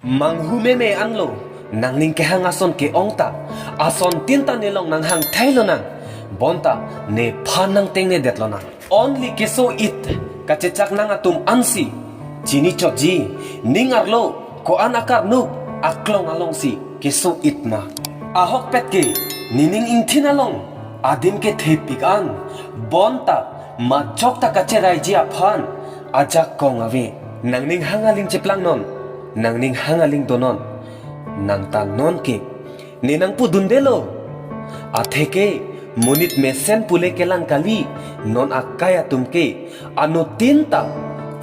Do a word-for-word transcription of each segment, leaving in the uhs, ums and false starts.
Manghu meme anlo, nangning kehang ason ke-ong ta, asontin ta nelong nanghang thai lonang, bonta nephan nangtengne det lonang. Only keso-it kachechak nang atum ansi chini chotji, ning arlo ko-an akarnuk aklong alongsi keso-it ma. Ahokpet ke nening ingthin along adim kethepik an, bonta majok ta kacheraiji aphan ajakong ave. Nangning hang aling cheplangnon, nangning hang aling donon, nang ta non ke ne nangpudundelo. Atheke monit mesen pule kelang kali, non akai atum ke anuttin ta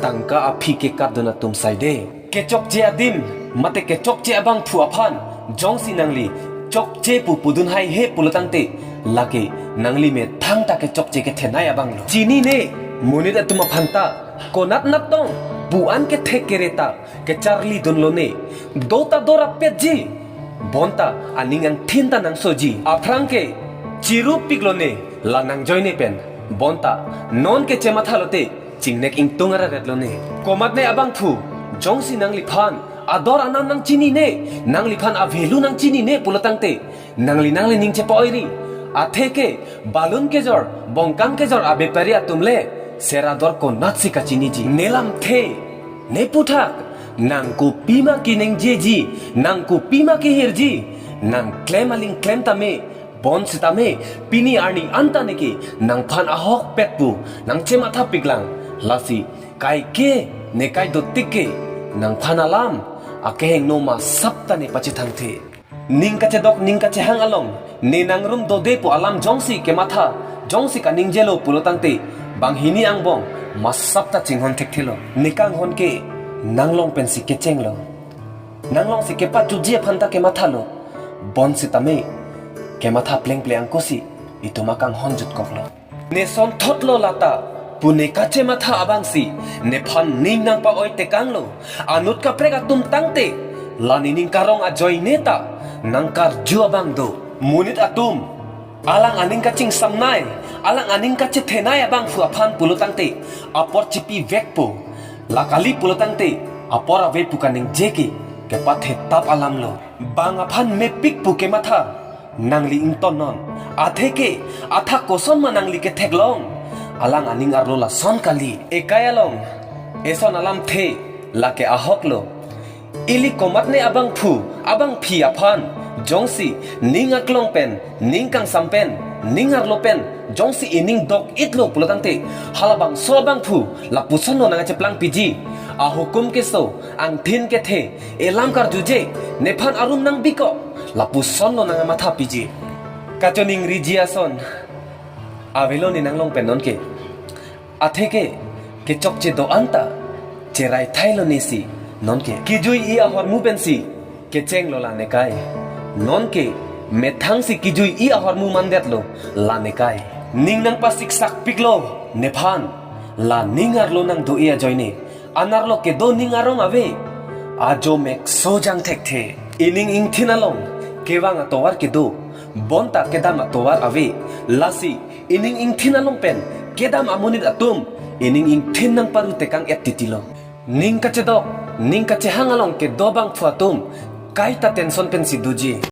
tangka aphi kekatdun atum saide. Kechokche adim mate kechokche abangphu aphan jongsi nangli chokche pu pudun haihe pulotangte, lake nangli methang ta kechokche kethenei abanglo. Chinine, monit atum aphan ta konat nat tong pu an kethek kere ta kecharlidun lone. Do ta dorap petji, bonta aning angthin ta nangsoji. Aphrang ke chirupik lone la nangjoine pen, bonta non kechematha lote chingnek ingtung araret lone. Komatne abangphu jongsi nangliphan ador anam nangchinine, nangliphan a-value nangchinine pulotangte, nangli nangli ning chepa-oiri. Atheke balun kejor, bongkam kejor abepari atum le ser ador konatsi kachiniji. Nelamthe, neputhak, nang kopima keningjeji, nang kopima kehirji, nang klem aling klem tame, bonsitame pini arni anta neke nangphan ahokpet pu nangchemathapiklang. Lasi kaike ne kai dotik ke nangphan alam akehingno masap ta ne pachethangthe. Ning kachedok ning kachehang along ne nangrum dode pu alam jongsi kematha, jongsi kaningjelo pulotangte, banghini angbong masap ta chinghon thekthelo. Ne kanghon ke nanglong pensi kechenglo. Nanglongsi kepachotji aphan ta kemathalo. Bonsitame kematha plengple angkosi itum akanghon jutkoklo. Ne sonthotlo lata pu ne kachematha abangsi nephan ning nangpa-oi tekanglo. Anut kaprek atum tangte la nening karong ajoine ta nangkarju abang do. Monit atum alang aning kachingsamnei, alang aning kachethenei abangphu aphan pulotangte apor chipivekpo. La kali pulotangte apor ave pu kaningje ke kepathetap alamlo. Bang aphan mepik pu kematha nangli ingtonnon. Atheke athak koson ma nangli ketheklong? Alang aning arlo lason kali. Ekai along eson alamthe lake ahoklo. Ili komatne abangphu abangphi aphan jongsi ning aklong pen, ning kangsam pen, ning arlo pen jongsi ining dok-itlo pulotangte, halabangso abangphu lapusonlo nangcheplangpiji. Ahukum keso, angthin kethe, elam karjuje, nephan arum nangbiko, lapusonlo nangmathapiji. Kachoningriji ason avelo ne nanglong pen nonke. Atheke kechokche do-an ta cherai thailo nesi nonke. Kejui-i ahormu pensi kechenglo la nekai. Nonke methangsi kejui-i ahormu mandetlo la nekai. Ning nangpasiksakpiklo nephan, la ning arlo nangdo-i ajoine. An arlo kedo ning arong ave, ajo mekso jang thekthe. Ining ingthin along kevang atovar kedo, bonta kedam atovar ave. Lasi ining ingthin along pen kedam amonit atum ining ingthin nangparu tekang-et titilo. Ning kachedok ning kachehang along kedo abangphu atum kaita tension pensi doji.